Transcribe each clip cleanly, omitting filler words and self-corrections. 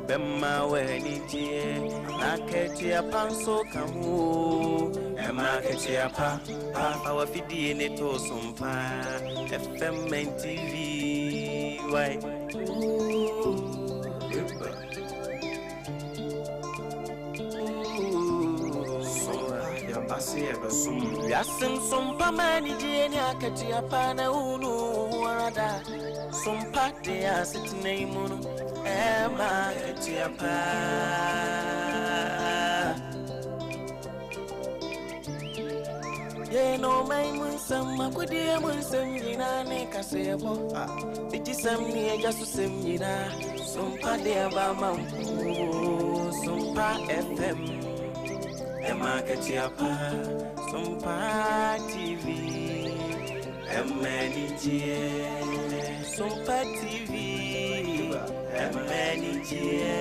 Ɛbɛma w'anigyeɛ na akatua pa nso ka ho. Ɛma akatua pa pa fa w'afidie ne to so mpa. FM and TV why? Wiase nsompa ma anigyeɛ ne akatua pa na wonu wo ho ara da. Sompa de asetena yi mu no ɛma akatua pa. Yɛn ɔman mu nsɛm, akodie mu nsɛm nyinaa ne kaseɛbɔ. Bigyesɛm ne agya so sɛm nyinaa. Sompa de aba ma mpo. Sompa FM. Ɛma akatua pa. Sompa TV. Ɛma anigyeɛ. Sompa TV. Ɛma anigyeɛ.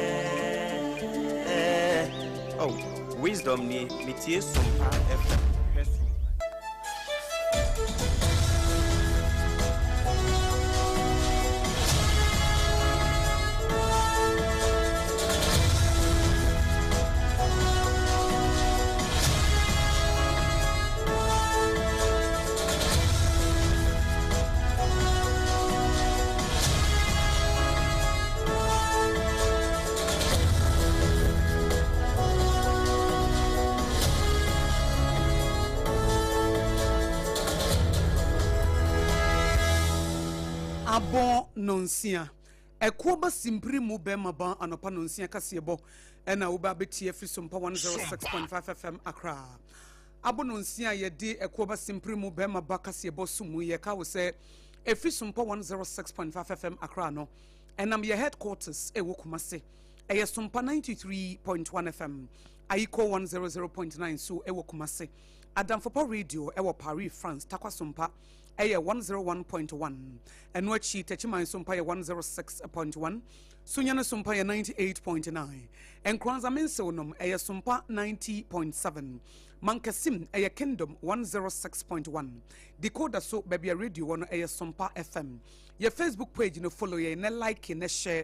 Oh, wisdom nie, metie Sompa FM. Hwɛ Sompa. Abɔ nɔnsia. Ɛkoɔ ba simpiri mu bɛrima ba anɔpa nɔnsia kaseɛbɔ ɛna wobɛ abɛtie afiri Sompa 106.5 FM Accra. Abɔ nɔnsia a yɛde ɛkoɔ ba simpiri mu bɛrima ba kaseɛbɔ so mu yɛka wo sɛ ɛfiri Sompa 106.5 FM Accra no ɛnam yɛ headquarters ɛwɔ Kumase ɛyɛ Sompa 93.1 FM Ayiko 100.9 so ɛwɔ Kumase Adamfopa Radio ɛwɔ Paris France Takwa Sompa ɛyɛ 101.1 ɛno akyi Takyiman Sompa yɛ 106.1 Sunyani Sompa yɛ 98.9 Nkoranza Mensew nom ɛyɛ Sompa 90.7 Mankasim ɛyɛ Kingdom 106.1 Decoder so baabi a radio wɔ no ɛyɛ Sompa FM Yɛ Facebook page no follow yɛn na like na share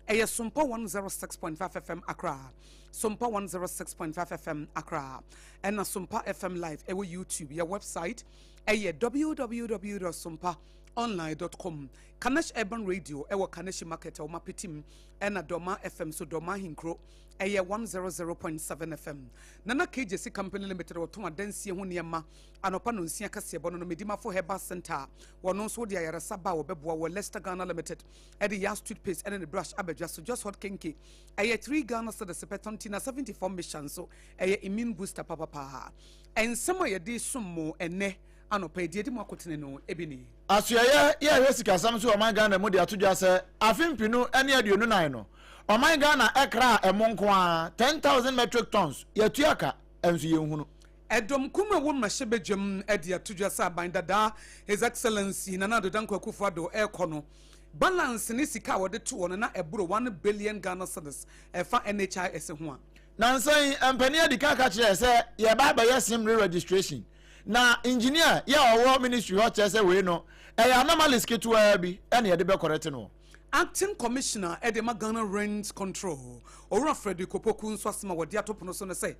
ɛyɛ Sompa 106.5 FM Accra Sompa 106.5 FM Accra ɛna Sompa FM live ɛwɔ YouTube yɛ website ɛyɛ www.sompaonline.com Kanesh Urban Radio ɛwɔ Kaneshi Market ɛwɔ Mapetim ɛna Dɔma FM so Dɔma Ahenkuro ɛyɛ 100.7 FM Nana KJC Company Limited wɔtɔn adansie ho nneɛma anɔpa nonsia kaseɛbɔ no no Medimafo Herbal Center a wɔno nso wode ayaresa ba a wɔbɛboa wɔ Leicester Ghana Limited ɛde Yas toothpaste ɛne ne brush abadwa so Just Hot Kenke ɛyɛ 3 Ghana cedis pɛ tɔnti na 74 mission nso ɛyɛ immune booster papapaa Nsɛm a yɛde som mo ɛnnɛ anɔpa yi deɛ ɛdi mu akotene no ebi ni. Asoɛeɛ yɛ ɛhwɛ sikasɛm so wɔ ɔman Ghana mu de ato dwa sɛ afe mpenu ne 24 no, ɔman Ghana kraa ɛmo nko ara 10,000 metric tons, yɛatua ka nso yɛnhunu. Ɛdɔm kum a ɛwɔ mmarahyɛbadwam de ato dwa sɛ aban dadaa His Excellency Nana Addo Dankwa Akufo-Addo rekɔ no, balance ne sika a wɔde too hɔ no na ɛboro one billion Ghana cedis ɛfa NHIS ho a. Nansa yi, mpanin adi kan ka kyerɛɛ sɛ yɛreba abɛyɛ sim re-registration. Na engineer yɛ a ɔwɔ ministry hɔ kyerɛ sɛ wei no, ɛyɛ anomalies ketewaa bi na yɛde bɛkɔrɛte no. Acting Commissioner de ma Ghana Rent Control, Owura Frederick Opoku nso asɛm a wɔde ato pono so ne sɛ,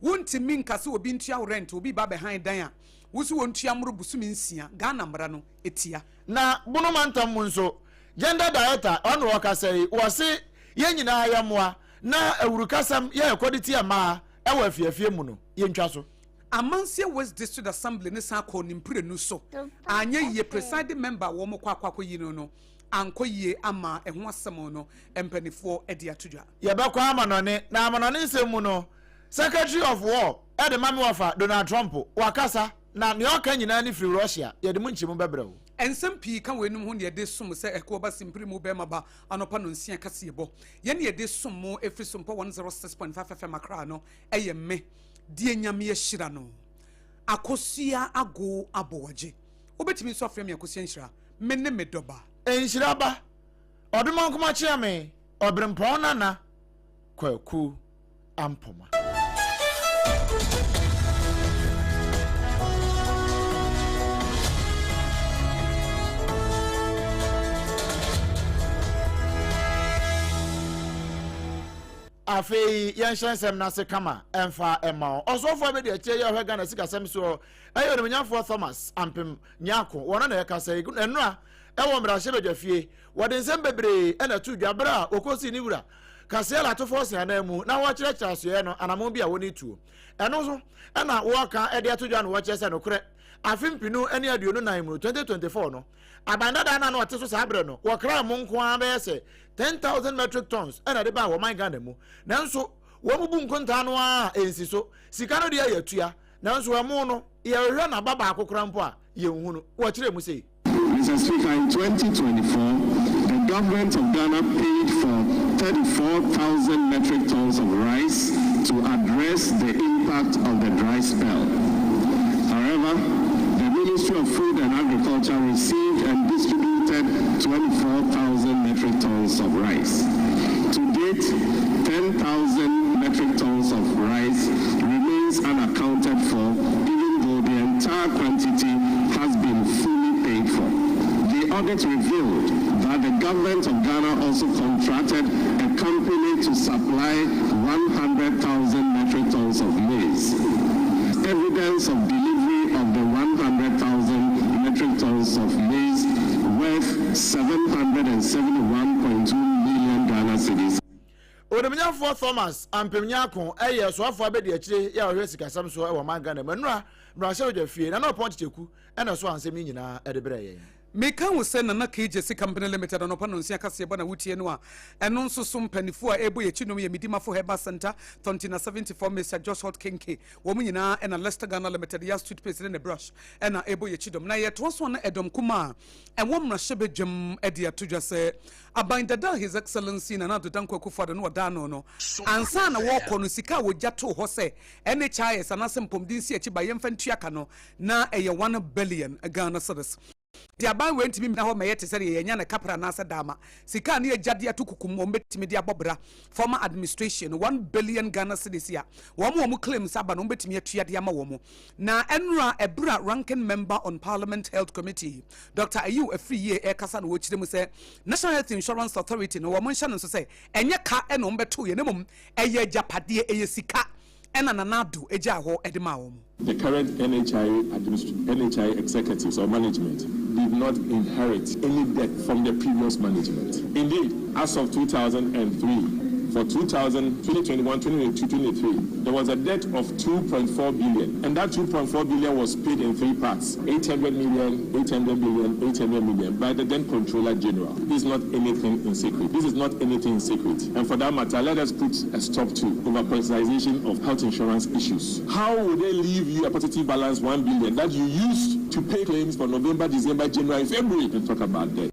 wontumi nka sɛ obi ntua wo rent, obi reba abɛhan dan a, wo nso wɔntua mmoro bosome nsia, Ghana mmara no tia. Na Bono mantam mu nso, Gender Director ɔna ɔkasa yi, wɔse yɛn nyinaa yɛmmoa na awurukasɛm yɛ ɛkɔ de tia mmaa wɔ afiafie mu no, yɛntwa so. Amansie West District Assembly no san kɔɔ ne mprenu so, anyɛ yie, Presiding Member a wɔkɔ akɔ akɔyi no no ankɔ yie ama ɛho asɛm no mpaninfoɔ de ato dwa. Yɛbɛkɔ amanɔne, na amanɔne nsɛm mu no, Secretary of War de ma me wɔfa Donald Trump, wakasa, na nea ɔka nyinaa ne firi Russia, yɛde mu nkyɛmu bɛbrɛ wo. Nsɛm pii ka weinom ho na yɛde som sɛ ɛkoɔ ba simpiri mu bɛrima ba anɔpa nonsia kaseɛbɔ. Yɛn na yɛde som mo ɛfiri Sompa 106.5 FM Accra no ɛyɛ me deɛ Nyame ahyira no Akosua Ago Aboagye. Wobɛtumi nso afrɛ me Akosua Nhyira. Me ne me dɔba. Nhyira ba, Ɔdomankoma Kyeame, Ɔberempɔn Nana, Kwaku Ampoma. Afei yɛnhyɛ nsɛm no ase kama mfa mma wo. Ɔsoafoɔ abɛdi akyire yi a ɔhwɛ Ghana sikasɛm soɔ yɛ Onimuonyamfoɔ Thomas Ampem Nyarko. Wɔno na ɛkasa yi. Nnora wɔ mmarahyɛbadwafie, wɔde nsɛm bebree na ɛtoo dwa berɛ a wɔkɔsii ne wura Kasiel Atufoɔ se ananmu na wɔrekyerɛkyerɛ asoɛeɛ no anamon bi a wɔretuo. Ɛno nso na wɔreka de ato dwa na wɔkyerɛ sɛ nokorɛ afe mpenu ne 24 mu no, 2024 no, Aban dada no a na ɔte so saa berɛ no, wɔkraa ɛmo nko ara bɛyɛ sɛ 10,000 metric tons na ɛde baa wɔman Ghana mu. Nanso, wɔn bu nkontaa no ara a ɛnsi so. Sika no deɛ yɛatua, nanso ɛmo no, yɛhwehwɛ n'aba baako koraa mpo a, yɛnhunu. Wɔkyerɛɛ mu sei. Mr. Speaker, in 2024, the government of Ghana paid for 34,000 metric tons of rice to address the impact of the dry spell. However, the Ministry of Food and Agriculture received and distributed 24,000 metric tons of rice. To date, 10,000 metric tons of rice remains unaccounted for, even though the entire quantity has been fully paid for. The audit revealed that the government of Ghana also contracted a company to supply 100,000 metric tons of maize. Evidence of delivery of the 100,000 metric tons of maize worth 771.2 million Ghana cedis. Onimnyafoɔ Thomas Ampem Nyarko yɛ soafoɔ abadiakyire yɛ a ɔhwɛ sikasɛm soɔ wɔ ɔman Ghana mu. Nnora mmarahyɛbadwa fie, Nana Ɔpɔn Kyekyeku na ɛsoaa nsɛm yi nyinaa de brɛɛ yɛn. Meka wo sɛ Nana Kay Gyasi Company Limited anɔpa nonsia kaseɛbɔ na wotie no a, ɛno nso so mpaninfoɔ a ɛrebɔ yɛn akyi nom yɛ Medimafo Herbal Centre, Tontina 74, Mister Josh Hot Kenke, wɔn nyinaa ɛna Lester Ghana Limited, Yas Toothpaste ne ne brush ɛna ɛrebɔ yɛn akyi dɔm. Na yɛtoa so a na ɛdɔm kumaa a ɛwɔ mmarahyɛbadwam de ato dwa sɛ Aban dada a His Excellency Nana Addo Dankwa Akufo-Addo no ɔdaa ano no, ansa na wɔrekɔ no, sika a wɔgya too hɔ sɛ NHIS anaasɛ mpɔmuden nsiakyi ba yɛmfa ntua ka no, na ɛyɛ 1 billion Ghana cedis. Nti aban wei ntumi mmina hɔ mmɛyɛ te sɛ deɛ yɛanya no kaprɛ anaasɛ daama. Sika a ne yɛgya de ato kuku mu, wɔbɛtumi de abɔ bra. Former administration no, 1 billion Ghana cedis a wɔn a wɔn claims aba no, wɔbɛtumi atua de ama wɔn. Na ɛnora ɛberɛ a Ranking Member on Parliament Health Committee, Doctor Ayew Afriyie rekasa na ɔrekyerɛ mu sɛ National Health Insurance Authority no wɔn nhyɛ no nso sɛ ɛnyɛ ka na wɔn bɛtoeɛ na mmom ɛyɛ agyapadeɛ, ɛyɛ sika ɛna Nana Addo gyaa hɔ de maa wɔn. The current NHI NHI executives or management did not inherit any debt from the previous management. Indeed, as of 2003, for 2000, 2021, 2022, 2023, there was a debt of 2.4 billion. And that 2.4 billion was paid in three parts, 800 million, 800 million, 800 million, by the then Controller General. This is not anything in secret. This is not anything in secret. And for that matter, let us put a stop to over-politicization of health insurance issues. How would they leave you a positive balance 1 billion that you used to pay claims for November, December, January, February, and talk about debt?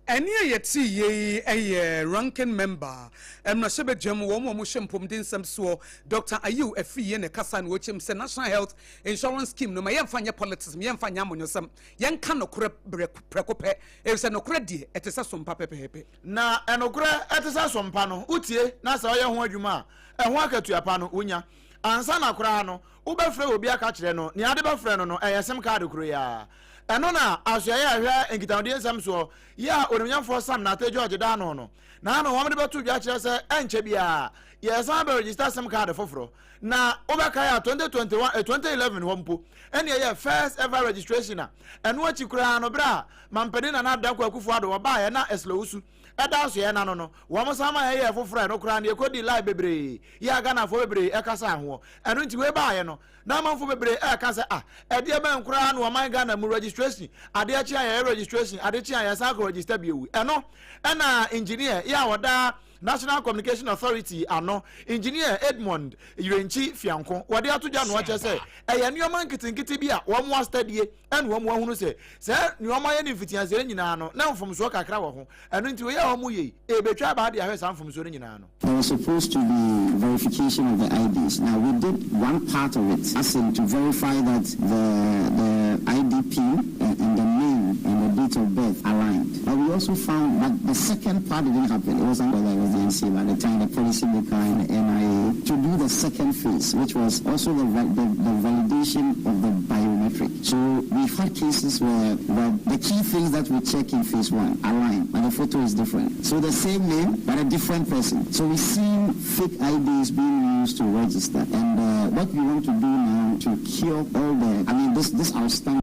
Ɛne a yɛte yei yɛ Ranking Member mmarahyɛbadwam wɔn a wɔhyɛ mpɔmuden nsɛm soɔ Dr. Ayew Afriyie na ɛkasa na ɔkyɛm sɛ National Health Insurance Scheme no ma yɛmfa nyɛ politics ma yɛmfa nyɛ amonyɔsɛm, yɛnka nokorɛ berɛ prɛko pɛ, ɛfiri sɛ nokorɛ deɛ ɛte sɛ sompa pɛpɛɛpɛ. Na nokorɛ ɛte sɛ sompa no, wotie na sɛ woyɛ ho adwuma a, ɛho akatua pa no wonya. Ansa na koraa no wobɛfrɛ obi aka kyerɛ no, nea wode bɛfrɛ no no, ɛyɛ sim card koro yi ara. Ɛno na asoɛeɛ a ɛhwɛ nkitahodie nsɛm soɔ yi a Onimnyamfoɔ Sam Nartey George da ano no, na ano wɔde bɛto dwa kyerɛ sɛ ɛnkyɛ biara yɛresan abɛregister sim card foforɔ. Na wobɛkae a 2021, eh, 2011 hɔ mpo ɛne ɛyɛ first ever registration a ɛno akyi koraa no berɛ a Mampanin Nana Addo Dankwa Akufo-Addo ɔbaeɛ na Esla Owusu ɛda asoɛeɛ no ano no, wɔn san ma yɛyɛɛ foforɔ a ɛno koraa no yɛkɔdii line bebree yɛ a Ghanafoɔ bebree ɛkasaa hoɔ. Ɛno nti wei baeɛ no, Na amanfoɔ bebree ɛreka sɛ ah ɛdeɛ bɛn koraa na ɔman Ghana mu registration adeɛ kye a yɛyɛ registration ade kye a yɛsan akɔ register bio yi. Ɛno ɛna engineer yi a ɔda National Communication Authority ano, Engineer Edmond Yirenkyi Fianko, wɔde ato dwa no ɔkyerɛ sɛ ɛyɛ nneɛma nketenkete bi a wɔn astadie ɛna wɔn ahunu sɛ sɛ nneɛma yɛ ne mfitiaseɛ no nyinaa no na mfomsoɔ kakra wɔ ho. Ɛno nti wei a wɔn yɛ yi ɛrebɛtwa aba de ahwɛ saa mfomsoɔ no nyinaa no. There was supposed to be verification of the IDs. Now, we did one part of it, as in to verify that the, the ID PIN and, and the name and the date of birth aligned. But we also found that the second part didn't happen. It wasn't whether it was the NCA by the time, the policymaker and the NIA, to do the second phase, which was also the, the, the validation of the biometric. biometric. So we've had cases where the, the key things that we check in phase one align, but the photo is different. So the same name, but a different person. So we've seen fake IDs being used to register. And what we want to do now to cure all the, I mean, this, this outstanding.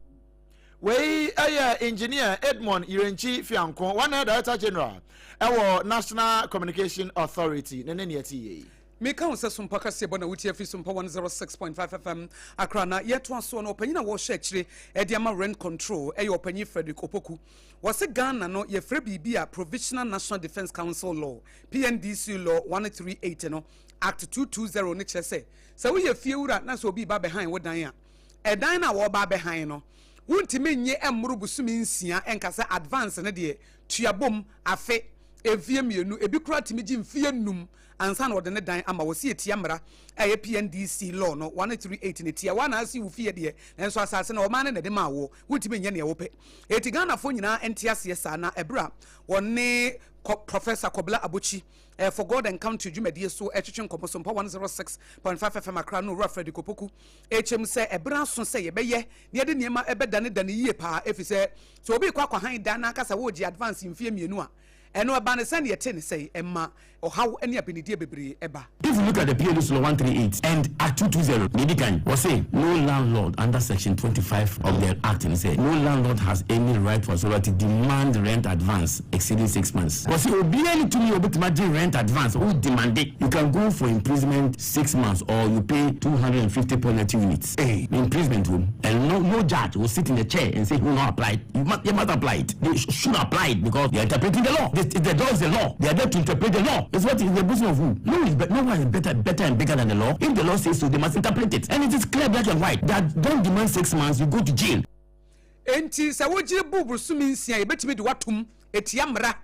Wei yɛ Engineer Edmond Yirenkyi Fianko, wɔn na yɛ Director General ɛwɔ National Communication Authority ne ne nea ɛte yie yi. Meka wo sɛ Sompa kaseɛbɔ na wotie afiri Sompa 106.5 FM Accra na yɛtoa soɔ no ɔpanyin a wɔhyɛ akyire de ama rent control ɛyɛ ɔpanyin Frederick Opoku. Wɔse Ghana no yɛfrɛ biribi a Provisional National Defence Council Law, PNDC Law 138 no Act 220 no kyerɛ sɛ sɛ woyɛ fie wura na sɛ obi ba bɛhan wo dan a ɛdan no a wɔreba abɛhan no wontumi nnye mmoro bosome nsia nka sɛ advance no deɛ tua bom afe, mfeɛ mmienu, ebi koraa tumi gye mfeɛ nnum ansa na wɔde ne dan ama wo. Sɛ yɛtia mmara a ɛyɛ PNDC law no 138 no tia wo a na asi wo fie deɛ, nanso asase no ɔman no na ɛde maa woɔ, wontumi nyɛ nea wopɛ. Enti Ghanafoɔ nyinaa nte aseɛ saa na ɛberɛ a wɔne Professor Kobla Abotsi For God and Country dwumadie so retwetwe nkɔmmɔ so mpa 106.5 FM Accra no Owura Frederick Opoku rekyerɛ mu sɛ ɛberɛ aso sɛ yɛbɛyɛ na yɛde nneɛma bɛdanedane yie paa ɛfiri sɛ sɛ obi rekɔ akɔhan dan na aka sɛ woregye advance mfeɛ mmienu a ɛno ɛba no sɛdeɛ ɛte ne sɛe ɛma ɔhaw ne apinidie bebree ɛba. If you look at the PLU's law 138 and Act 220, nea edi kan, wɔse no landlord under section 25 of the Act no sɛ no landlord has any right whatsoever to demand rent advance exceeding 6 months. Wɔse obiara nni tumi a obetumi agye rent advance, wo demande, you can go for imprisonment 6 months or you pay 250 penalty units. Hey, imprisonment wom and no judge will sit in the chair and say he will not apply it. You must apply it. They should apply it because they are interpreting the law. The law is the law. They are there to interpret the law. It's what is the bosom of who? No, no one is better and bigger than the law. If the law says so, they must interpret it. And it is clear, black and white, that don't demand 6 months, you go to jail. Enti sɛ wogye bu bosome 6, yɛbɛtumi de watom etia mmara.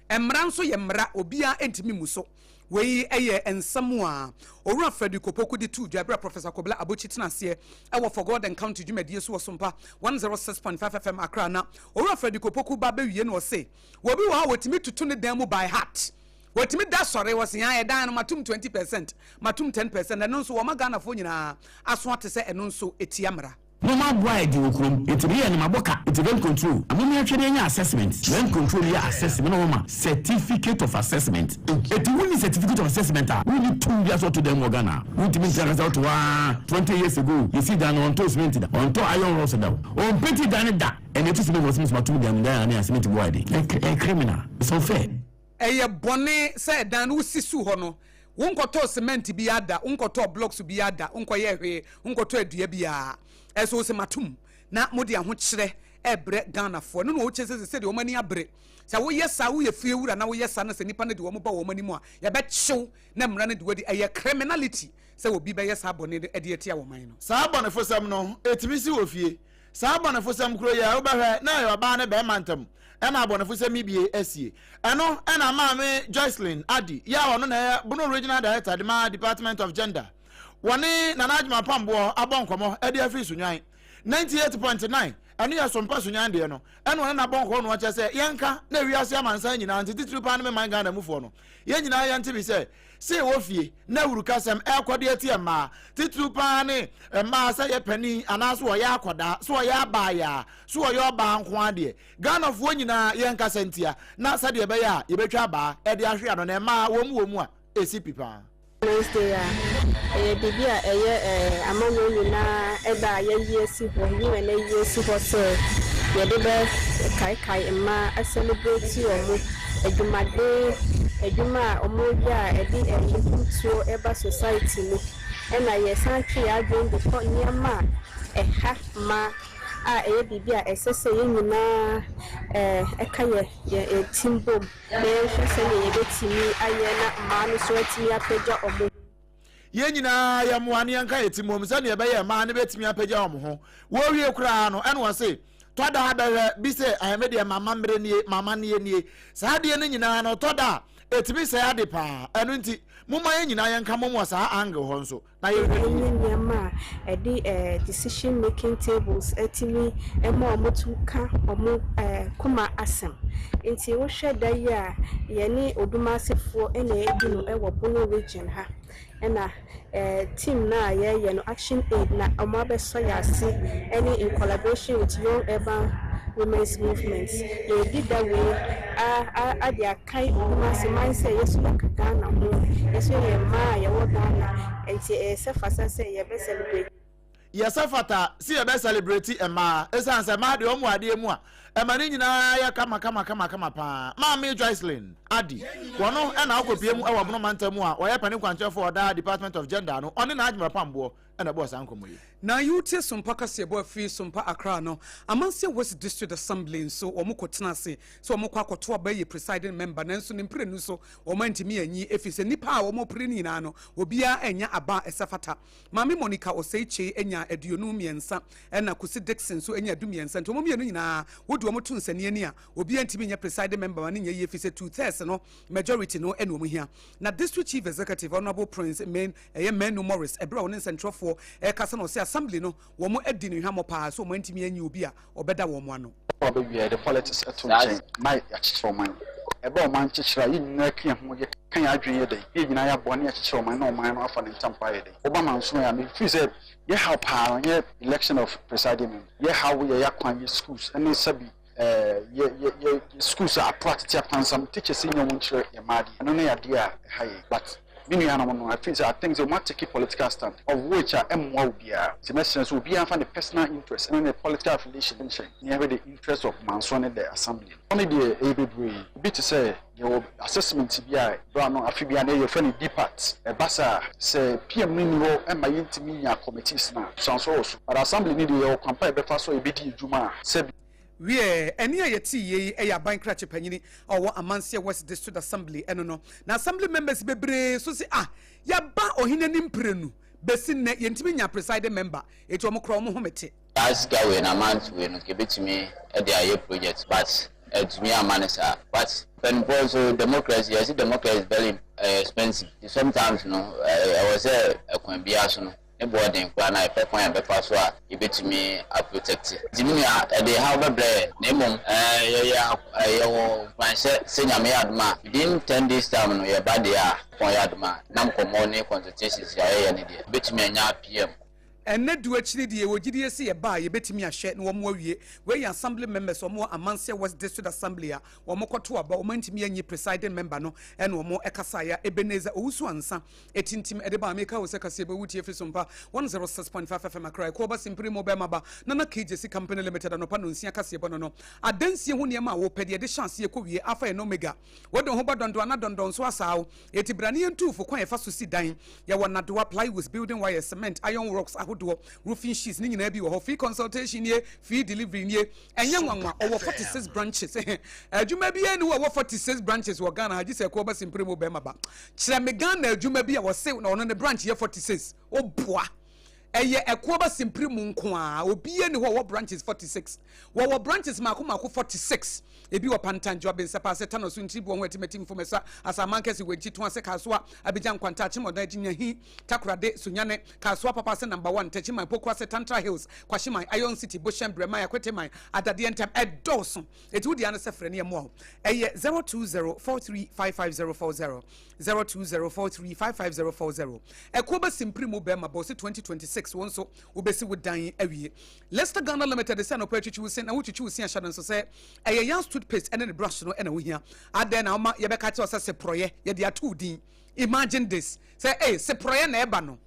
Mmara nso yɛ mmara, obiara ntumi mu so. Wei yɛ nsɛm a Owura Frederick Opoku de to dwa berɛ a Professor Kobla Abotsi tena aseɛ ɛwɔ For God and Country dwumadie so wɔ Sompa 106.5 FM Accra. Na Owura Frederick Opoku ba bɛwie no, ɔse wɔbi wɔ hɔ a wɔtumi tutu ne dan mu by heart, wɔtumi da sɔre wɔ se ɛdan no matum 20%, matum 10%. Ɛno nso wɔma Ghanafoɔ nyinaa aso ate sɛ ɛno nso ɛtia mmara. Mo ma boa yɛ di wɔ kurom nti mi yɛ no ma bɔ ka nti rent control mo mi ahwɛ de nya assessment. Rent control yɛ assessment na wɔn ma certificate of assessment. Eti wuni certificate of assessment a wuni tu bi asɔ to dɛm wɔ Ghana, wuntumi ntina kasa ɔto waa 20 years ago yɛsi dan no, ɔntɔ cement da, ɔntɔ iron rods da, ɔmpenti dan da, ɛna etu cement wɔ cement ma tum dan dan ne a cement bɔ ayɛ de ɛ criminal. It's unfair. Ɛyɛ bɔne sɛ ɛdan no wosi su hɔ no, wonkɔtɔ cement bi ada, wonkɔtɔ blocks bi ada, wonkɔyɛ hwee, wonkɔtɔ adua biara, ɛso wo sɛ matom na mode ahokyerɛ ɛbrɛ Ghanafoɔ no na wɔkyɛ sɛ sɛdeɛ wɔn ani abere sɛ woyɛ saa, woyɛ fie wura na woyɛ saa na sɛ nipa no de wɔn ba wɔn anim a, yɛbɛkyew na mmara no de wadi. Ɛyɛ criminality sɛ obi bɛyɛ saa bɔne no de atia wɔn man no. Saa bɔnefosɛm no ɛtumi si wɔ fie. Saa bɔnefosɛm kuro yɛ wobɛhwɛ na ɛyɛ ɔbaa ne bɛrima ntam ɛna abɔnefosɛm yi bie asie. Ɛno ɛna Maame Joycelyn Adi yɛ a ɔno na ɛyɛ Bono Regional Director de ma Department of Gender, wɔne Nana Adwuma Pamboɔ abɔ nkɔmmɔ ɛde afiri Sunwan 98.9. Ɛno yɛ Sompa Sunwan deɛ no, ɛna ɔne nabɔ nkɔmmɔ no ɔkyɛ sɛ yɛnka na ewiase amansan nyinaa nti, titiri paa no me man Ghana mufoɔ no, yɛn nyinaa yɛnte bi sɛ sɛ ɛwɔ fie na awurukasɛm ɛrekɔ de atia mmaa, titiri paa ne mmaa, sɛ yɛ panin anaasɛ ɔyɛ akɔdaa, sɛ ɔyɛ abaayaa, sɛ ɔyɛ ɔbaa nko adeɛ, Ghanafoɔ nyinaa yɛnkasa ntia na sɛdeɛ ɛbɛyɛ a yɛbɛtwa abaa ɛde ahwe ano na mmaa wɔn mu wɔ mu a ɛsi pi paa. Women's Day a ɛyɛ biribi a ɛyɛ amanyɔ nyinaa ɛda a yɛayi asi hɔ, UN ayi asi hɔ sɛ yɛde bɛ kaekae mmaa, celebrate wɔn adwumaden, adwuma a wɔyɛ a ɛde mpuntuo ɛba society mu, ɛna yɛsan twe yɛn adwene de kɔ nneɛma a ɛha mmaa a ɛyɛ biribi a ɛsɛ sɛ yɛn nyinaa ɛka yɛ tim bom na yɛnhwɛ sɛnea yɛbɛtumi ayɛ na mmaa no so atumi apagya wɔn. Yɛn nyinaa yɛ mmoa ne yɛnka yɛ ti mmom sɛdeɛ ɛbɛyɛ mmaa no bɛtumi apagya wɔn ho. Wɔwie koraa no, ɛna wɔse tɔda bɛhwɛ bi sɛ ahɛmɛ deɛ mama mmerɛ nie, mama nie nie. Saa adeɛ no nyinaa no tɔda a ɛtumi sɛe ade paa. Ɛno nti momma yɛn nyinaa yɛnka mmom wɔ saa angle hɔ nso na yɛhwɛ no yie. Nneɛma a a ɛde decision making tables atumi ma wɔn to ka wɔn koma asɛm. Nti wohwɛ da yi a, yɛne Odumasefoɔ na ɛredi no wɔ Bono Region ha, ɛna team na a yɛreyɛ no, Action Aid na wɔn abɛsɔ yɛ ase, ɛne in collaboration with Young Urban Women's Movement. Yɛredi da wei a ade akae Odumase man sɛ yɛso yɛka Ghana ho, yɛso yɛ mmaa a yɛwɔ Ghana, nti ɛyɛ sɛ fasa sɛ yɛbɛ celebrate. Yɛsɛ fata si yɛbɛ celebrate mmaa, ɛsiane sɛ mmaa deɛ, ɔmo adeɛ mu a ɛma ne nyinaa yɛ kama kama kama kama paa. Maame Joycelyn Adi wɔno ɛna akɔpie mu ɛwɔ Bono mantam mu a wɔyɛ panin kwankyerɛfoɔ ɔdaa Department of Gender no, ɔne n'adwuma pamboɔ ɛna ɛbɔɔ saa nkɔmmɔ yi. Na yɛwotie Sompa kaseɛbɔ afiri Sompa Accra no, Amanseɛ West District Assembly nso wɔn kɔtena ase sɛ wɔn kɔ akɔto aba yɛ presiding member, nanso ne mprenu so wɔn antumi anyi, ɛfiri sɛ nnipa a wɔn pere no nyinaa no, obiara anya aba a ɛsɛ fata. Maame Monica Osei Kyei anya 23, ɛna Kusi Dixon nso anya 13, nti wɔn mmienu nyinaa wode wɔn to nsani ani a, obiara ntumi nyɛ presiding member ma ne nyɛ yie, ɛfiri sɛ two thirds no majority no ɛna wɔn hia. Na District Chief Executive, Honourable Prince Main ɛyɛ Manu Morris, ɛberɛ a wɔne nsɛntwerɛfoɔ ɛrekasa na ɔsɛ assembly no wɔn adi ne hwammɔ paa so wɔn antumi anyi obi a ɔbɛda wɔn ano. Wabɛwie, yɛde politics ɛto nkyɛn na yɛakyekyere ɔman. Ɛbɛ ɔman kyekyere a, yɛn nyinaa ka yɛn ho, yɛka yɛn adwene yɛ dɛn, yɛn nyinaa yɛaboa ne yɛakyekyere ɔman na ɔman no afa ne ntampa yɛ dɛn. Woba Manso a, mefiri sɛ yɛ haw paa no nyɛ election of presiding member. Yɛ haw yɛ yɛakwan, yɛ schools ɛne sɛbi yɛ yɛ yɛ schools a ato atete apansam, teachers nyɛ wɔn nkyerɛ yɛn mmaa adeɛ. Ɛno ne adeɛ a ɛha yɛn, but me nuanom no, I feel sɛ I think sɛ wɔn atake political stand of which a ɛmmoa obiara, nti mɛsrɛ sɛ obiara nfa ne personal interest ɛne ne political affiliation nkyɛn ne yɛhwɛ the interest of Manso ne the assembly. Ɔne deɛ ɛyɛ bebree bi te sɛ yɛwɔ assessment bi a bra no afe bi a na yɛfrɛ no dpat. Ɛba saa sɛ PM no ni hɔ, ɛma yɛntumi nya committees na sanso wɔ so, but assembly ni deɛ, yɛwɔ kwan pa a yɛbɛfa so a yɛbɛdi adwuma a sɛ Wie ɛne a yɛte yie yi yɛ aban krakye panyini a ɔwɔ Amanseɛ West District Assembly ɛno no, na assembly members bebree so se ah, yɛba ɔhene anim mprenu bɛsi nnɛ, yɛntumi nya presiding member, eti wɔn korɔ wɔn ho mete. Saa sika wei na amount wei no kebetumi de ayɛ project, but ɛtumi ama ne saa. But mpanimfoɔ nso, democracy, yɛsi democracy is very expensive. Sometimes no, ɛwɔ sɛ ɛkwan biara so no ne boɔden koraa na yɛpɛ kwan a yɛbɛfa so a yɛbɛtumi aprotect. Nti me nua, ɛde haw bɛbrɛ yɛ, na mmom yɛyɛ yɛwɔ nkwanhyɛ sɛ Nyame yɛ adom a, within 10 days time no, yɛba deɛ a kɔn yɛ adom a, nam nkɔmmɔ ne consultations a yɛyɛ no deɛ, yɛbɛtumi anya PM. Ɛnɛ du akyiri deɛ, wɔ gyidie sɛ yɛba a, yɛbɛtumi ahwɛ na wɔn awie. Wei yɛ assembly members wɔn wɔ Amanseɛ West District Assembly a wɔn kɔto aba, wɔn antumi anyi presiding member no, ɛna wɔn ɛkasaeɛ a Ebenezer Owusu Ansa etintim ɛde ba. Ameka wo sɛ kaseɛ bɛwu tie fi Sompa 106.5 FM Accra. Ɛkɔɔ ba simpiri mu bɛrima ba Nana KJC Company Limited. Anɔpa nonsia kaseɛ bɔ no adansie ho nneɛma a wɔpɛ deɛ ɛde hyɛ aseɛ kɔ wie afa yɛ no omega wɔde ho ba dɔndɔn ana dɔndɔn so asaa wo eti brane yɛn tuufo kwan yɛfa so si dan. Yɛwɔ nadoa, plywood, building wires, cement, iron rods ahodoɔ, roofing sheets ne nyinaa bi wɔ hɔ. Free consultation nie, free delivery nie. Ɛnyɛ nwanwa ɔwɔ 46 branches. Adwuma bi ani wɔ 46 branches wɔ Ghana ha gye sɛ ɛkɔ ba simpire mu bɛrima ba. Kyerɛ me Ghana adwuma bi a wɔse na ɔno ne branch yɛ 46. Ɔboa ɛyɛ ɛkoɔ ba simpire mu nko a, obiara ni hɔ wɔ branches 46. Wɔwɔ branches mako mako 46. Ebi wɔ Pantanjo, Abensapa ase, Tano so, Ntiri bu wɔn ho, Atimati, Mfomesa, Asaman Kɛse, Wɛnkyi, Tɔn ase, Kasoa, Abidjan, Nkwanta, Akyemɔdan, Gyinyahi, Takorade, Sunyane, Kasoa, Papa ase, Number 1, Tɛkyiman, Poku ase, Tantra Hills, Kwahyeman, Iron City, Bohyɛn, Brɛman, Akweteman, Adadeɛ Ntɛm, ɛdɔɔso. Eti wodi ano sɛ frɛ ne ɛmoa wo. Ɛyɛ 0204355040, 0204355040. Ɛkuo bɛ simpiri mu bɛrima bɔ ɔsi 2026, wɔn nso wobɛsi wo dan awie. Leicester Ghana Limited sɛ anɔpa atwitwi wo se na wotwitwi wo se ahyɛ no nso sɛ ɛyɛ Yans toothpaste ɛne ne brush no ɛna wohia. Adɛn na woma yɛbɛka kyerɛ sɛ seporɔyɛ yɛde ato wo din? Imagine this, sɛ ee, seporɔyɛ na ɛba no,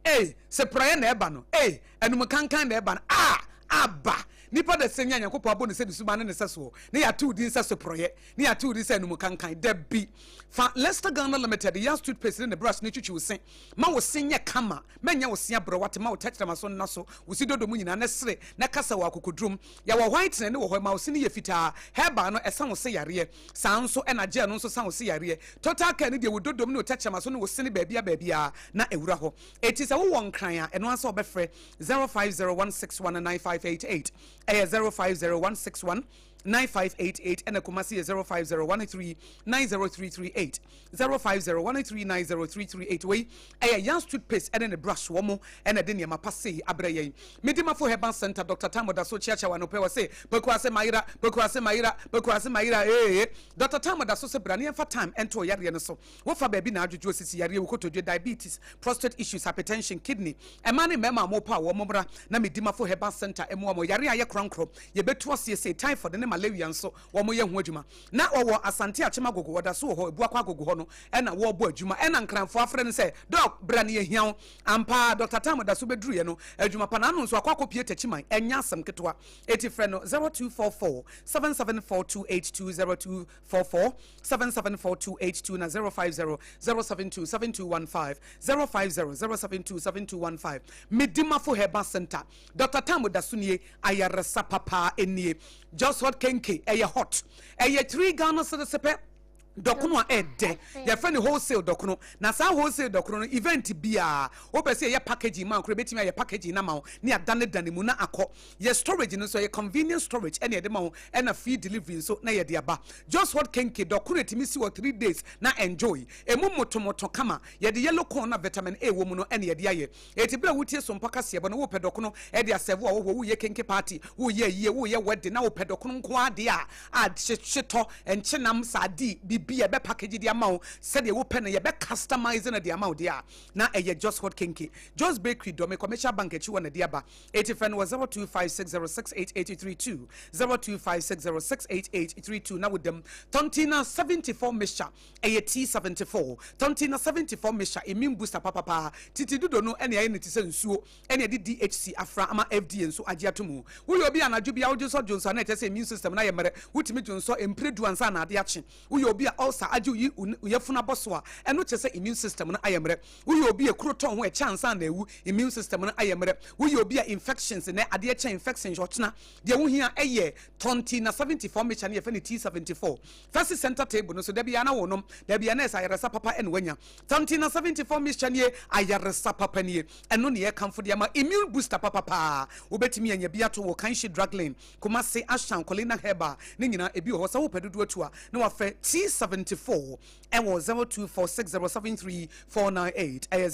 ee, seporɔyɛ na ɛba no, ee, anum kankan na ɛba no a aba. Nipa da sɛ nya Nyankopɔn abɔ ne sɛ ne suma ne ne sɛ soɔ ne yɛato wo din sɛ seporɔyɛ ne yɛato wo din sɛ anum kankan. Da bi fa Leicester Ghana Limited Yans toothpaste ne ne brush ne twitwi wo se ma wo se nyɛ kama, mɛnyɛ wo se aborɔ wate, ma wo tɛkyerɛma so nna so, wo si dodo mu nyinaa ne sere na kasa wɔ akokodurom. Yɛwɔ whitening ne wɔ hɔ ma wo se no yɛ fitaa. Herbal no ɛsa wo se yareɛ, saa nso ɛna gel no nso sa wo se yareɛ. Total Care no deɛ, wo dodom ne wo tɛkyerɛma so ne wo se ne baabia baabia na ɛwura hɔ. Eti sɛ wowɔ Nkran a, ɛno ansa wɔbɛfrɛ 0501619588, ɛyɛ 050161. 9588 ɛna Kumasi yɛ 050 13 90338 050 13 90338 wei ɛyɛ Yans toothpaste ɛne ne brush wɔn mo ɛna ɛde nneɛma pa sei abrɛ yɛn Medimafo Herbal Center Dr. Tam da so kyeakyea wɔ anɔpɛ wɔ se Pokuase mayera Pokuase mayera Pokuase mayera ee Dr. Tam da so sɛ bra ne yɛmfa time ɛnto ɔyareɛ no so Wofa baabi na adwodwo osisi yareɛ, wo kotodwe, diabetes, prostate issues, hypertension, kidney. Mmaa ne mmarima a wɔpɔ a wɔn mmra na Medimafo Herbal Centre mmoa wɔn. Yareɛ a ɛyɛ korɔnkorɔ, yɛbɛtu aseɛ sei, typhoid ne malaria nso wɔn yɛ ho adwuma. Na wɔwɔ Asante Akyem Agogo, wɔda so wɔ hɔ, Abuakwa Agogo hɔ no na wɔrebɔ adwuma. Ɛna Nkranfoɔ afrɛ no sɛ, Doc, bra na yɛhia wo. Ampa ara, Doctor Tam da so bɛduruiɛ no, adwuma pa no ano nso akɔ akɔpue Takyiman, ɛnyɛ asɛm ketewa. Enti frɛ no 0244 774 282, 02. 44 774 282 na 050 072 7215 050 072 7215 Medimafo Herbal Center Dr. Tam da so nie ayaresa papa nie Just Hot Kenke ɛyɛ hot ɛyɛ 3 Ghana cedis pɛ dɔkono a ɛdɛ yɛfrɛ no wholesale dɔkono na saa wholesale dɔkono no event biara wopɛ sɛ yɛyɛ packaging ma nkoro ebɛtumi ayɛ packaging na ma wo ne adanedane mu na akɔ Yɛ storage no nso ɛyɛ convenient storage ɛna yɛde ma wo ɛna free delivery nso na yɛde aba. Just hot kenke dɔkono ɛtumi si hɔ 3 days na enjoy. Emu motomoto kama. Yɛde yellow corn na vitamin A wɔ mu no ɛna yɛde ayɛ. Eti bere a wotie Sompa kaseɛbɔ no wopɛ dɔkono ɛde asɛvo a wɔhɔ woyɛ kenke party, woyɛ ayie, woyɛ wedding na wopɛ dɔkono nko ara deɛ a a hyetɔ, nkyenam, sardine, biribi a yɛbɛ package de ama wo sɛdeɛ wopɛ no yɛbɛ customize no de ama wo deɛ a na ɛyɛ Just Hot Kenke. Just Bakery Dome Commercial Bank akyi hɔ na ɛde aba. Eti frɛ no wɔ 0256068832, 0256068832 na wodam. Tontina 74 mixture, ɛyɛ T74. Tontina 74 mixture, immune booster papapaa. Titi dodo no ɛna ayɛ no te sɛ nsuo ɛna yɛde DHC afra ama FDA nso agye ato mu. Woyɛ obi a anadwo biara wodwonsɔ dwonsɔ a na ɛkyerɛ sɛ immune system no ayɛ mmerɛ. Wotumi dwonsɔ mpire du ansa na ade akye. Woyɛ obi a ulcer agye wo yi wo yafunu abɔ so a, ɛno kyerɛ sɛ immune system no ayɛ mmerɛ. Woyɛ obi a ekuro tɔ ho ɛkyɛ ansa na awu, immune system no ayɛ mmerɛ. Woyɛ obi a infections nnɛ adeɛ kyɛ infections ɔkyena. Deɛ wohia ɛyɛ Tonti na 74 mixture no yɛfrɛ no T74. Fa si center table no so da biara na wonom. Da biara na ɛsɛ ayaresa papa ɛna woanya. Tonti na 74 mixture nie, ayaresa papa nie. Ɛno ne yɛkamfo de ama immune booster papa paa. Wobɛtumi anya bi ato wɔ Kanshi Drug Lane, Kumasi, Ashan, Colina Herbal ne nyinaa ebi wɔ hɔ. Sɛ wopɛ dodoɔ atu a na wafrɛ T74. Ɛwɔ 0246073498, ɛyɛ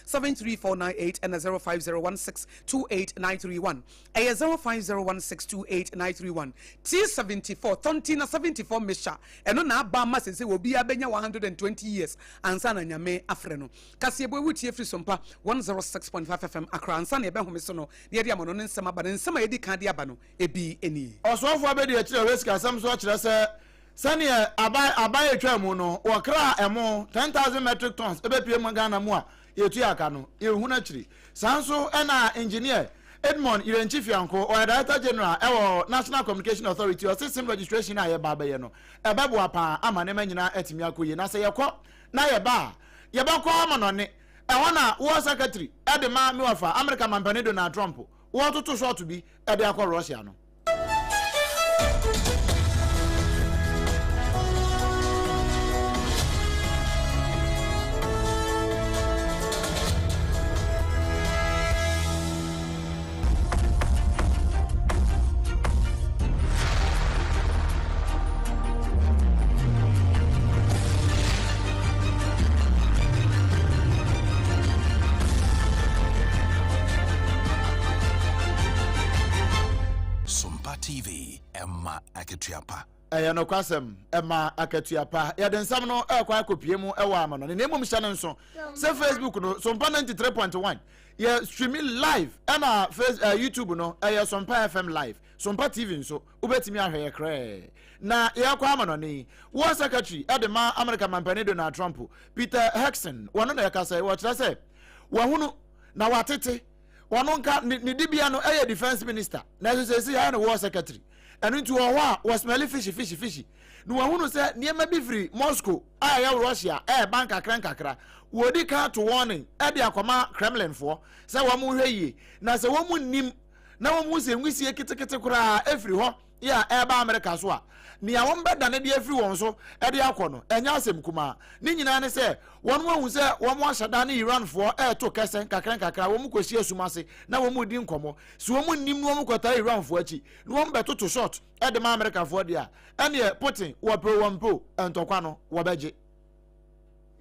0246073498 ɛna 0501628931, ɛyɛ 0501628931. T74 Tonti na 74 mixture ɛno na aba ama sese wɔ obiara bɛnya 120 years ansa na Nyame afrɛ no. Kaseɛbɔ ewu tie firi Sompa 106.5 FM Accra ansa na yɛbɛhome so no na yɛde ama no ne nsɛm aba no nsɛm a yɛdi kan de aba no ebi nie. Ɔsoafoɔ abadiakyire a ɔhwɛ sikasɛm so akyerɛ sɛ Sɛdeɛ aban aban a ɛtwaa mu no, wɔkraa ɛmo 10,000 metric tons bɛpue mu Ghana mu a yɛtua ka no, yɛnhunu akyiri. Saa nso na Engineer Edmond Yirenkyi Fianko, ɔyɛ Director General wɔ National Communication Authority, ɔse sim registration a yɛreba abɛyɛ no, ɛbɛboa pa ara ama nneɛma nyinaa atumi akɔ yie. Na sɛ yɛkɔ na yɛba a, yɛbɛkɔ amanɔne. Ɛhɔ na War Secretary de ma me wɔfa, Amerika Mampanin Donald Trump, wɔretoto shot bi de akɔ Russia no. Sompa TV, ɛma akatua pa. Ɛyɛ nokwasɛm, ɛma akatua pa. Yɛde nsɛm no ɛrekɔ akɔpie mu ɛwɔ amanɔne na mmom hyɛ no nso sɛ Facebook no Sompa 93.1 yɛ streaming live ɛna face, uh, YouTube no ɛyɛ Sompa FM live. Sompa TV nso wobɛtumi ahwɛ yɛ krɛɛ. Na yɛrekɔ amanɔne yi, War Secretary ɛde ma Amerika mampanin Donald Trump, Peter Hexon, wɔno na ɛkasa yi, wɔkyerɛ sɛ wahunu na watete Ɔno nka ne ne dibea no yɛ defence minister nanso seesei yɛayɛ no war secretary. Ɛno nti wɔ hɔ a wɔsmɛle fishy fishy fishy na wɔahunu sɛ nneɛma bi firi Moscow a ɛyɛ Russia ɛreba nkakra nkakra. Wɔdi kan ato warning de akɔma Kremlinfoɔ sɛ wɔn nhwɛ yie na sɛ wɔn nnim na wɔn hu sɛ nwisie ketekete koraa ɛfiri hɔ. yɛ a ɛreba Amerika so a, nea wɔbɛdane de afiri wɔn so de akɔ no, ɛnyɛ asɛm kumaa. Ne nyinaa ne sɛ, wɔahu sɛ wɔahyɛ da ne Iranfoɔ reto kɛsɛ nkakrankakra, wɔkɔsi asum ase na wɔredi nkɔmmɔ. Sɛ wɔnnim na wɔkɔtaa Iranfoɔ akyi na wɔbɛtoto shot de ma Amerikafoɔ deɛ a, ɛnneɛ Putin, wɔpɛ o wɔmpɛ o, ntɔkwa no, wɔbɛgye.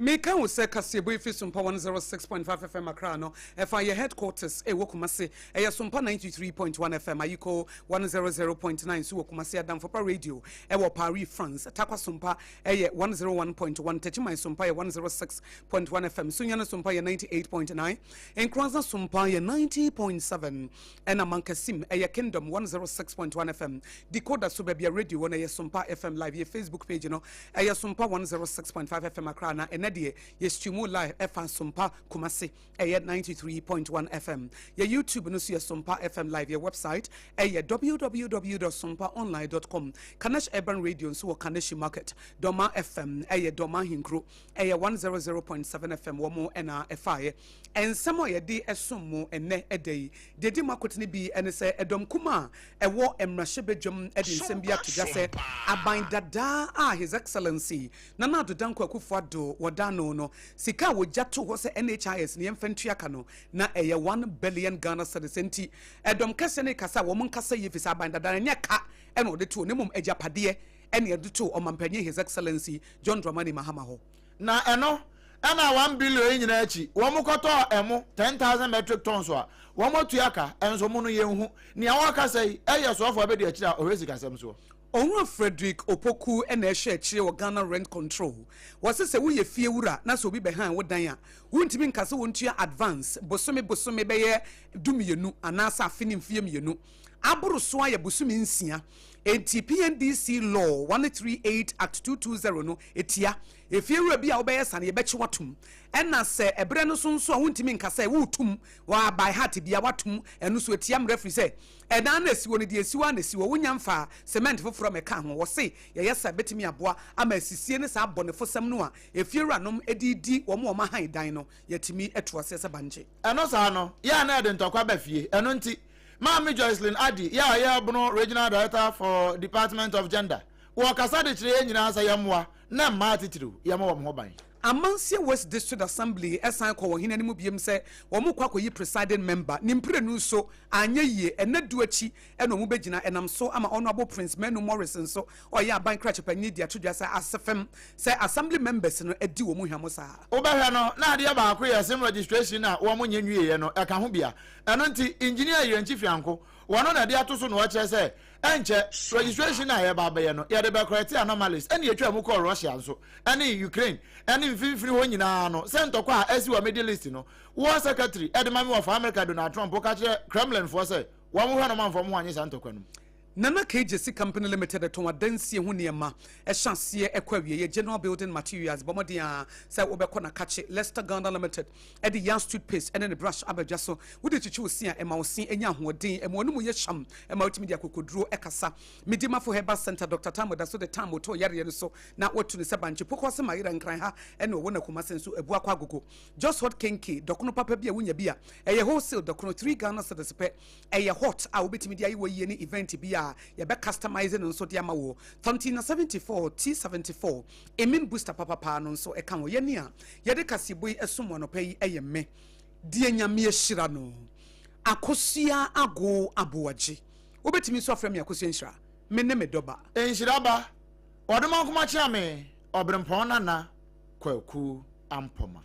Meka wo sɛ kaseɛbɔ yi firi Sompa 106.5 FM Accra no, ɛfa yɛ headquarters ɛwɔ Kumasi, ɛyɛ Sompa 93.1 FM, Ayiko 100.9 nso wɔ Kumasi, Adamfopa Radio ɛwɔ Paris, France, Tarkwa Sompa ɛyɛ 101.1, Techiman Sompa yɛ 106.1 FM, Sunyani Sompa yɛ 98.9, Nkoranza Sompa yɛ 90.7, ɛna Mankasim ɛyɛ Kingdom 106.1 FM, Decoder so baabi a radio wɔ no ɛyɛ Sompa FM Live, yɛ Facebook page no Ɛyɛ Sompa 106.5 FM Accra na ɛnɛ deɛ yɛ streamu live ɛfa Sompa Kumasi ɛyɛ 93.1 FM. Yɛ YouTube no so yɛ Sompa FM Live. Yɛ website ɛyɛ www.sompaonline.com. Kanesh Urban Radio nso wɔ Kaneshi Market. Dɔma FM ɛyɛ Dɔma Ahenkuro ɛyɛ 100.7 FM wɔn ɛna ɛfaeɛ. Nsɛm a yɛde ɛsom mo ɛnɛ ɛda yi deɛ ɛdi mu akotene bi ne sɛ ɛdɔm kumaa a ɛwɔ mmarahyɛbadwam de nsɛm bi ato dwa sɛ aban dadaa a His Excellency Nana Addo Dankwa Akufo-Addo wɔda ano no sika a wɔgya too hɔ sɛ NHIS no yɛmfa ntua ka no na ɛyɛ 1 billion Ghana cedis enti ɛdɔm kɛseɛ no rekasa a wɔn nkasa yie fisɛ aban dadaa no ɛnyɛ ka na wɔde too na mmom agyapadeɛ na yɛde too Ɔmanpanyin His Excellency John Dramani Mahama hɔ. Na ɛno na 1 billion yi nyinaa akyi wɔn kɔtɔɔ ɛmo 10,000 metric tons a wɔn atua ka nso mo no yɛnhu. Nea wɔkasa yi yɛ soafoɔ abɛdi akyire a ɔhwɛ sikasɛm soɔ. Owura Frederick Opoku na ɛhwɛ akyire wɔ Ghana Rent Control. Wɔse sɛ woyɛ fie wura na sɛ obi bɛhan wo dan a, wontumi nka sɛ wɔntua advance bosome bosome bɛyɛ dumienu anaasɛ afe ne mfeɛ mmienu. Aboro so ayɛ bosome nsia. Enti PNDC Law 138 Act 220 no tia. Efiewura bi a wobɛyɛ saa no yɛbɛkye wo atom. Ɛna sɛ ɛberɛ no so nso a wontumi nka sɛ woretom wɔ by heart bia woatom ɛno nso ɛtia mmara firi sɛ ɛdan no a ɛsi hɔ no deɛ ɛsi hɔ ara na ɛsi hɔ wonnya mfaa cement foforɔ mmɛkaa ho. Wɔse yɛyɛ saa ɛbɛtumi aboa ama asisie ne saa abɔnefosɛm no a efiewuranom de redi wɔn a wɔahan dan no yɛatumi atu aseɛ sɛ bankye. Ɛno saa no, yɛ a na ɛde ntɔkwa ba fie. Ɛno nti, Maame Joycelyn Addy, yɛ a ɔyɛ Bono Regional Director for Department of Gender, wɔkasa de kyerɛ yɛn nyinaa sɛ yɛmmoa na mmaa atitiriw yɛmmɔ wɔn ho ban. Amansie West District Assembly san kɔɔ ɔhene anim biom sɛ wɔrekɔ akɔyi presiding member. Ne mprenu so, anyɛ yie. Ɛnna du akyi na wɔbɛgyina. Ɛnam so ama Honourable Prince Manu Morris nso a ɔyɛ aban krakye panyin de ato dwa sɛ asefem sɛ Assembly members no adi wɔn hwammɔ saa. Wobɛhwɛ no na adeɛ baako yɛ sim registration a wɔn nyɛ nwieɛ no ɛka ho bia. Ɛno nti Engineer Yirenkyi Fianko wɔno na ɛde ato so na ɔkyerɛ sɛ ɛnkyɛ registration a yɛreba abɛyɛ no yɛde bɛcorrecte anomalies ɛne yɛtwaa mu kɔɔ Russia nso ɛne Ukraine ɛne mfimfini hɔ nyinaa no sɛ ntɔkwa a asi wɔ Middle East no War Secretary ɛde ma me wɔfa America Donald Trump ka kyerɛ Kremlin foɔ sɛ wɔn hwɛ no mamfa wɔn ho anye saa ntɔkwa no mu. Nana K. Gyasi Company Limited tɔn adansie ho nneɛma hyɛ aseɛ kɔ awieɛ, General Building Materials, bɔ mmɔden ara sɛ wobɛkɔ Nakakye, Leicester Ghana Limited de Yas Toothpaste ne ne brush aba dwa so. Wode kyekye wo se a, ɛma wo se nya ahoɔden, ɛma w'anomu yɛ hwam, ɛma wotumi de akokoduro kasa. Medimafo Herbal Centre, Dɔkta Tam da so de Tam tɔ yareɛ no so na watu no sɛ bankye. Pokuase Mayera, Nkran ha na ɔwɔ na Kumase nso, Abuakwa Agogo. Jos Hot Kenkey, dɔkono papa bi a wonya bi a, ɛyɛ wholesale dɔkono, 3 Ghana cedis pɛ. Ɛyɛ hot a wobɛtumi de ayɛ w'ayie ne event bi a yɛbɛ customize no nso de ama wo. Tontina 74, T74, Immune booster papapaa no nso ɛka ho. Yɛne a yɛde kaseɛbɔ yi ɛsom mo anɔpa yi ɛyɛ me, deɛ Nyame ahyira no, Akosua Ago Aboagye. Wobɛtumi nso afrɛ me Akosua Nhyira. Me ne me dɔba. Nhyira ba, Ɔdomankoma Kyeame, Ɔberempɔn Nana, Kwaku Ampoma.